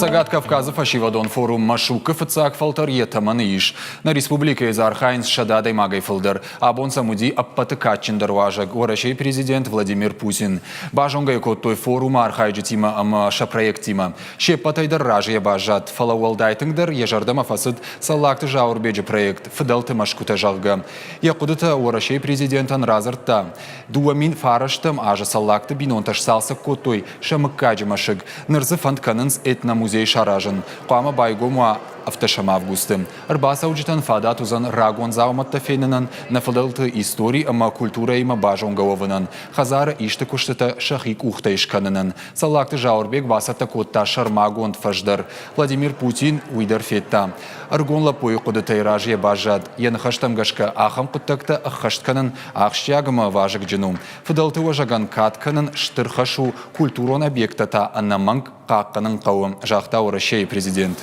Цӕгат Кавказы фӕсивӕдон форум Машук-ы фыццаг фӕлтӕр йӕ тӕмӕны ис. Нӕ республикӕйы дзы архайынц 100 адӕймагӕй фылдӕр. Абон сӕм уыди ӕппӕты кадджындӕр уазӕг Уӕрӕсейы президент Владимир Путин. Базонгӕ кодтой форумы архайджытимӕ ӕмӕ сӕ проекттимӕ. Се ппӕтӕй дӕр разыйӕ баззад, фӕлӕ уӕлдай тынгдӕр йӕ зӕрдӕмӕ фӕцыд Цӕллагты Зауырбеджы проект «Фыдӕлты мӕсгуытӕ», зӕгъгӕ. Йӕ хъуыдытӕ Уӕрӕсейы президентӕн радзырдта. 2009 азы Цӕллагты бинонтӕ сцалцӕг кодтой сӕ мыггаджы мӕсыг. Ныр дзы фӕнд кӕнынц этномузей саразын. Хъуамӕ байгом уа 17 августы. Ӕрбацӕуджытӕн фадат уыдзӕн рагон дзаумӕттӕ фенынӕн, нӕ фыдӕлты истори ӕмӕ культурӕимӕ базонгӕ уӕвынӕн, хӕдзары исты куыстытӕ сӕхи къухтӕй скӕнынӕн. Цӕллагты Зауырбег бацӕттӕ кодта сӕрмагонд фӕз дӕр. Владимир Путин уый дӕр федта. Ӕрыгон лӕппуйы хъуыдытӕй разыйӕ баззад. Йӕ ныхӕстӕм гӕсгӕ, ахӕм хъуыддӕгтӕ ӕххӕст кӕнын ахсджиаг ӕмӕ вазыгджын у. Фыдӕлты уӕзӕгӕн кад кӕнын стыр хӕс у, культурон объекттӕ та ӕнӕмӕнг хъахъхъӕнын хъӕуы, загъта Уӕрӕсейы президент.